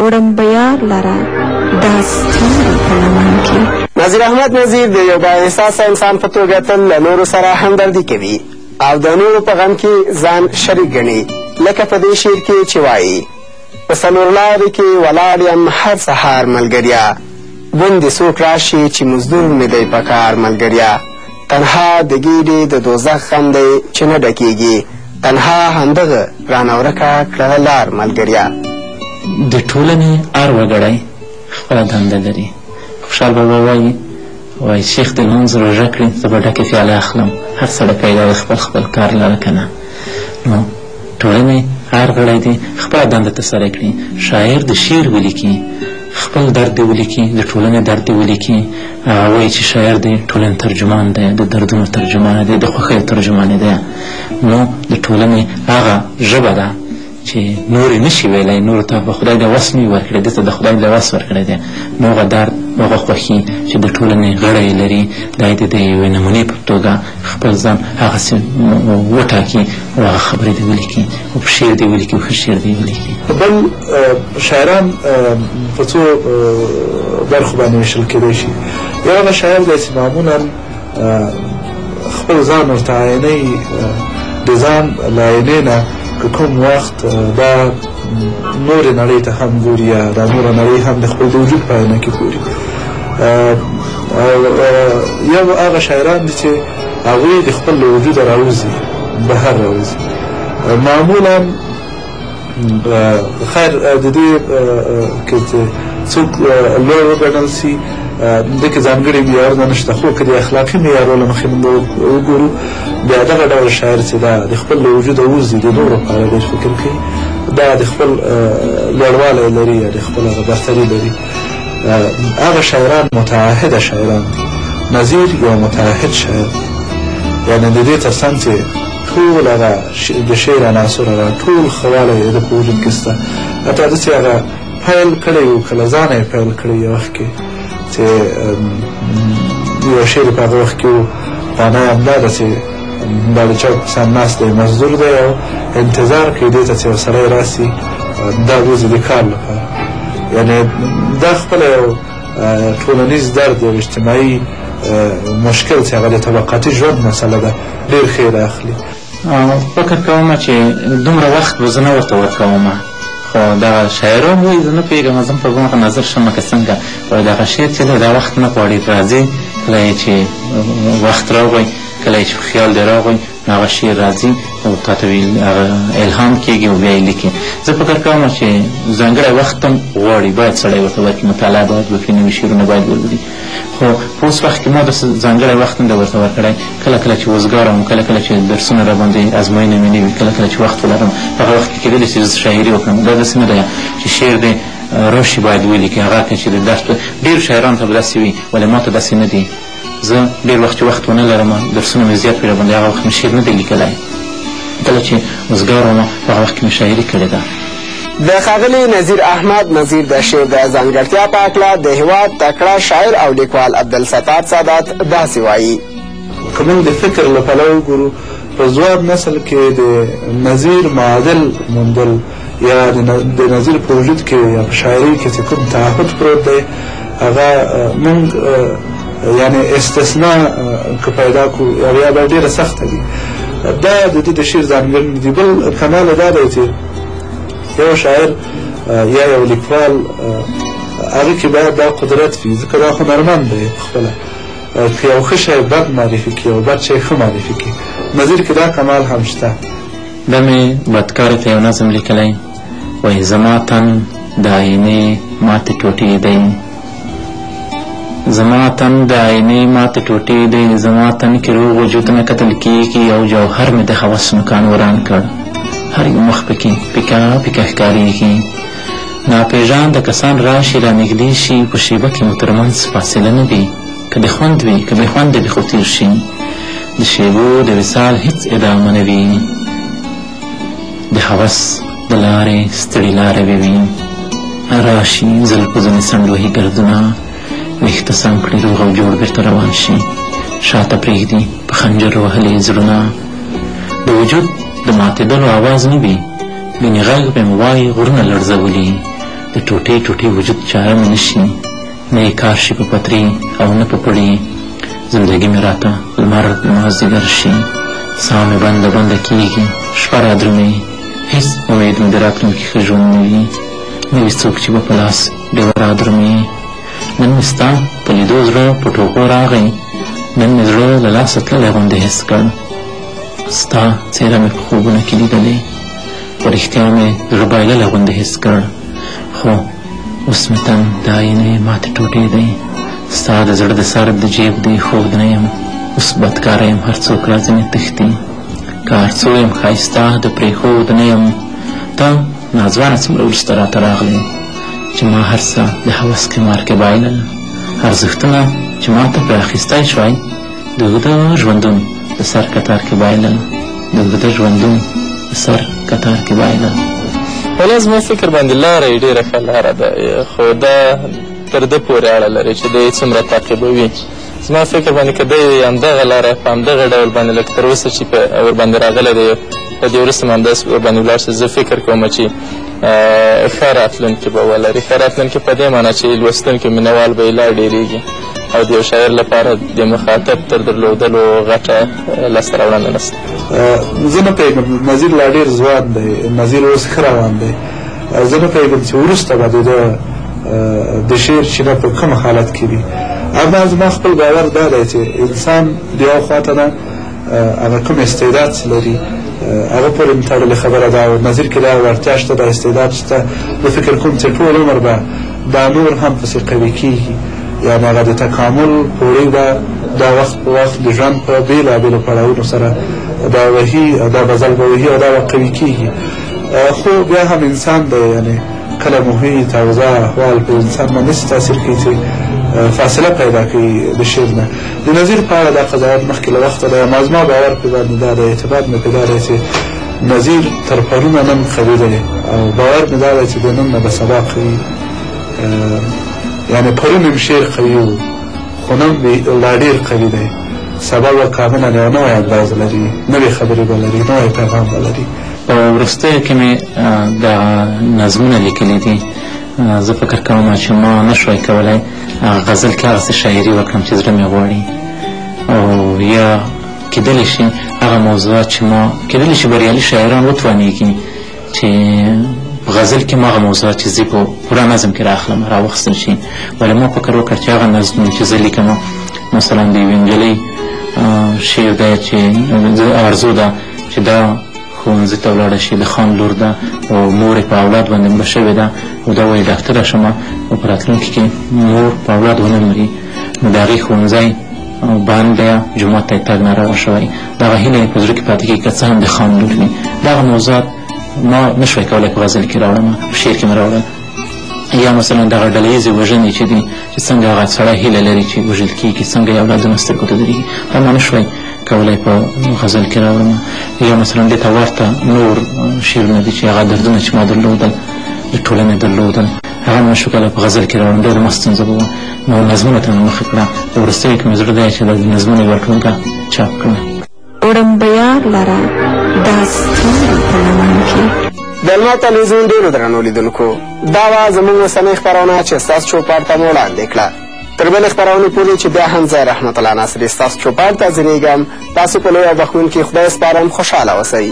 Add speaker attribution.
Speaker 1: وړم به یار لره دا ستوري په لمن کې.
Speaker 2: نذیر احمد نذیر د یو با احساسه انسان په توګه تل له نورو سره همدردي کوي او د نورو په غم کې ځان شریک ګڼي، لکه په دې شعر کې چې وایي: په څلور لارې کې ولاړ یم هر سهار ملګریا، ګوندې څوک راشي چې مزدور مې دی په کار ملګریا، تنها د ګیډې د دوزخ غم دی چې نه ډکېږي، تنها همدغه رانه ورکه کړله لار ملګریا.
Speaker 3: د ټولنې هر وګړی خپله دنده لري. خوشحال بابا وایي، وایي شیخ د لمونځ روژه کړي زه به ډکې پیالې اخلم. هر سړی پیدا دی خپل خپل کار لره که نه، نو ټولنې هر غړی دی خپله دنده ترسره کړي. شاعر د شعر ولیکي، خپل درد دې ولیکي، د ټولنې درد دې ولیکي. هغه وایي چې شاعر د ټولنې ترجمان دی، د دردونو ترجمان دی، د خوښیو ترجمان دی. نو د ټولنې هغه ژبه ده چې نور یې نشي ویلی، نورو ته به خدای د وس نه وي ورکړی، ده ته د خدای د وس ورکړی دی. نو هغه درد، هغه خوښي چې د ټولنې غړی یې لري، دی دې د یوې نمونې په توګه خپل ځان هغسې وټاکي او هغه خبرې دې ولیکي او په شعر دې ولیکي او ښه شعر دې ولیکي.
Speaker 4: بل شاعران په څو برخو باندې ویشل کېدای شي. یو هغه شاعر دی چې معمولا خپل ځان ورته عینۍ، د ځان له عینې نه که کوم وخت دا نورې نړۍ ته هم ګوري یا دا نوره نړۍ هم د خپل د وجود په آینه کې ګوري. او یو هغه شاعران دي چې هغوی د خپل له وجوده راوځي، بهر راوځي. معمولا خیر د دې کې چې څوک لوړ وګڼل سي دې کې ځانګړي معیارونه نشته، خو که د اخلاقي معیارو له مخې موږ وګورو بیا دغه ډول شاعر چې دا د خپل له وجوده وځي، د نورو په اړه ډېر فکر کوي، دا د خپل لوړوالی لري یا د خپل هغه برتري لري. هغه شاعران متعهده شاعران دي. نذیر یو متعهد شاعر دی، یعنې د دې ترڅنګ چې ټول هغه د شعر عناصر، هغه ټول ښه والی یې د په وجود کې شته، حتی داسې هغه پیل کړی و، که له ځانه یې پیل کړی یو وخت کې چې یو شعر په هغه وخت کې و، معنا یې همدا ده چې دا د چوک په سر ناست دی، مزدور دی او انتظار کوي دې ته چې یو سړی راسي دا وځي د کار لپاره. یعنې دا خپله یو ټولنیز درد، یو اجتماعي مشکل چې هغه د طبقاتي ژوند مسله ده، ډېر ښه یې رااخلي.
Speaker 3: فکر کوم چې دومره وخت به زه نه ورته ورکوم، خو دغه شاعران وایي زه نه پوهېږم، زه هم په ګومه نظر شم که څنګه. وایي دغه شعر چې دی دا وخت نه غواړي، راځي کله یې چې وخت راغی، کله یې چې خیال دی راغی، نو هغه شعر راځي او تا ته هغه الهام کېږي او بیا یې لیکي. زه فکر کوم چې ځانګړی وخت هم غواړي، باید سړی ورته ورکړي، مطالعه باید وکړي، نوي شعرونه باید ولولي. خو په اوس وخت کې ما داسې ځانګړی وخت نه دی ورته ورکړی. کله کله چې وزګار وم، کله کله چې درسونه راباندې ازموینه مې نه وي، کله کله چې وخت ولرم، هغه وخت کې کېدلی شي زه شاعري وکړم. دا داسې نه دی چې شعر دی راشي باید ولیکي، هغه که چې د درس ډېر شاعران ته به داسې وي، ولې ما ته داسې نه دي. زه ډېر وخت چې وخت ونه لرم، درسونه مې زیات وي راباندې، هغه وخت مې شعر نه دی لیکلی. کله چې وزګار وم هغه وخت کې مې شاعري کړې ده.
Speaker 2: د ښاغلي نذیر احمد نذیر د شعر د ځانګړتیا په هکله د هېواد تکړه شاعر او لیکوال عبدالستار سادات داسې وایي:
Speaker 4: که موږ د فکر له پلوه وګورو، په ځوان نسل کې د نذیر معادل موندل یا د نذیر په وجود کې یا په شاعرۍ کې چې کوم تعهد پروت دی، هغه موږ یعنې استثنا که پیدا کړو یا به ډېره سخته وي. دا د دې د شعر ځانګړنې دي. بل کمال دا دی چې یو شاعر یا یو لیکوال هغه کې باید دا قدرت وي، ځکه دا هنرمند دی په خپله، که یو ښه شی بد معرفي کړي او بد شی ښه معرفي کړي. نذیر کې دا کمال هم شته.
Speaker 3: دا مې بدکارې ته یو نظم لیکلی، وایي زما تن د آینې ماتې ټوټې دی، زما تن د آینې ماتې ټوټې دی، زما تن کې روغ وجود نه کتل کېږي، او جوهر مې د هوس نوکان وران کړ، هر یو مخ پکې پیکه پیکه ښکارېږي. ناپېژانده کسان راشي رانږدې شي، په شېبه کې مو ترمنځ فاصله نه وي، که د خوند وي که بې خونده وي خو تېر شي، د شېبو د وصال هېڅ ادامه نه وي، د هوس د لارې ستړي لاروي وي، راشي زلفو ځنې څنډ وهي ګردونه، ویښته سم کړي روغ او جوړ بیرته روان شي، شاته پرېږدي په خنجر وهلي زړونه، د وجود د ماتېدلو اواز نه وي، ګنې غږ به مې وای غرونه لړزولي، د ټوټې ټوټې وجود چاره مې نه شي، نه یې کار شي په پتري او نه په پړي. زندګي مې راته لمر د مازدیګر شي، ساه مې بنده بنده کیږي، شپه رادرومي، هیڅ امید مې د راتلونکي ښه ژوند نه وي، نه وي څوک چې به په لاس ډېوه رادرومي. نن مې ستا په لیدو زړه په ټوپو راغی، نن مې زړه له لاسه تللی غوندې حس کړ. ستا څېره مې په خوبونو کې لیدلې، په رښتیا مې زړه بایللی غوندې حس کړ. خو اوس مې تن د آیینې ماتې ټوټې دی، ستا د زړه د سر د جیب د ایښود نه یم. اوس بدکاره یم، هر څوک راځینې تښتي، که هر څو یم ښایسته د پرېښود نه یم. ته ناځوانه څومره وروسته راته راغلې، چې ما هر څه د هوس قمار کې بایلل. ارزښتونه چې ما ته پرې اخیستی شوای، د اوږده ژوندون د سر کتار کې بایلل، د اوږده ژوندون د سر کتار کې بایلل.
Speaker 5: ولا زما فکر باندې لاره یې ډېره ښه لاره ده، خو دا تر ده پورې اړه لري چې دی یې څومره تعقیبوي. زما فکر باندې که دی همدغه لاره په همدغه ډول باندې لکه تر اوسه چې ورباندې راغلی دی، له دې وروسته هم همداسې ورباندې ولاړ شي، زه فکر کوم چې ښه راتلونکې به ولري. ښه راتلونکې په دې معنا چې لوستونکي مینهوال به یې لا ډېرېږي، او د یو شاعر لپاره د مخاطب تر درلودلو غټه لاسته راوړنه نشته.
Speaker 4: زه نه پوهېږم، نذیر لا ډېر ځوان دی، نذیر اوس ښه روان دی. زه نه پوهېږم چې وروسته به د ده د شعر چینه په کوم حالت کې وي. اما زما خپل باور دا دی چې انسان د یو خوا ته نه هغه کوم استعداد چې لري هغه پورې هم تړلې خبره ده، او نظیر کې دا وړتیا شته، دا استعداد شته. زه فکر کوم چې ټول عمر به دا نور هم پسې قوي کېږي، یعنې هغه د تکامل پوړۍ به دا وخت په وخت د ژوند په بېلابېلو پړاوونو سره دا وهي، دا غزل به وهي او دا به قوي کېږي. خو بیا هم انسان دی، یعنې کله محیط، اوضاع، احوال په انسان باندې داسې تاثیر کوي چې فاصله پیدا کوي د شعر نه. د نظیر په اړه دا قضاوت مخکې له وخته دی، اما زما باور پرې باندې دا دی، اعتماد مې پرې دا دی چې نظیر تر پرونه نن قوي دی، او باور مې دا دی چې د نن نه به سبا قوي. یعنې پرون هم شعر قوي و، خو نن لا ډېر قوي دی. سبا به کاملا یو نوی انداز لري، نوې خبرې به لري، نوی پیغام به لري.
Speaker 3: په وروستیو کې مې دا نظمونه لیکلي دي. زه فکر کوم چې ما نه شوای کولی غزل کې هغسې شاعري وکړم چې زړه مې غواړي، او یا کېدلی شي هغه موضوعات چې ما کېدلی شي بریالي شاعران وتوانېږي چې په غزل کې ما هغه موضوعات چې زه په پوره نظم کې رااخلم راوخیستل شي، ولې ما فکر وکړ چې هغه نظمونه چې زه لیکم، مثلا د یوې نجلۍ شعر دی چې ارزو ده چې دا ښوونځي ته ولاړه شي، د خان لور ده او مور یې په اولاد باندې مړه شوې ده، او دا وایي ډاکټره شم او په راتلونکي کې مور په اولاد ونه مري، نو د هغې ښوونځی بند دی، جومات ته یې تګ ناروا شوی، دغه هیله یې په زړه کې پاتې کېږي که څه هم د خان لور وي. دغه موضوعات ما نه شوای کولی په غزل کې راوړم، په شعر کې مې راوړل. یا مثلا دغه ډله ییزې وژنې چې دي، چې څنګه هغه سړی هیله لري چې وژل کېږي، څنګه یې اولادونه سترګو ته درېږي، دا ما نه شوای کولی په غزل کې راوړم. یا مثلا دې ته ورته نور شعرونه دي چې هغه دردونه چې ما درلودل، د ټولنې درلودل، هغه مې نشو کولی په غزل کې راوړم، ډېره ما ستونزه به وه. نو نظمونه ته مې مخه کړه. په وروستیو کې مې زړه دی چې د نظمونو یوه ټولګه چاپ کړم.
Speaker 1: وړم به یار لره دا ستوري په لمن کې.
Speaker 2: د لمر تلویزیون ډېرو درنو لیدونکو، دا وه زموږ اوسنۍ خپرونه چې ستاسو چوپړ ته مو وړاندې کړه. تر بلې خپرونې پورې چې بیا هم زه رحمت الله ناصري ستاسو چوپړ ته ځنېږم، تاسو په لوی او بښونکي خدای سپارم. خوشحاله اوسئ.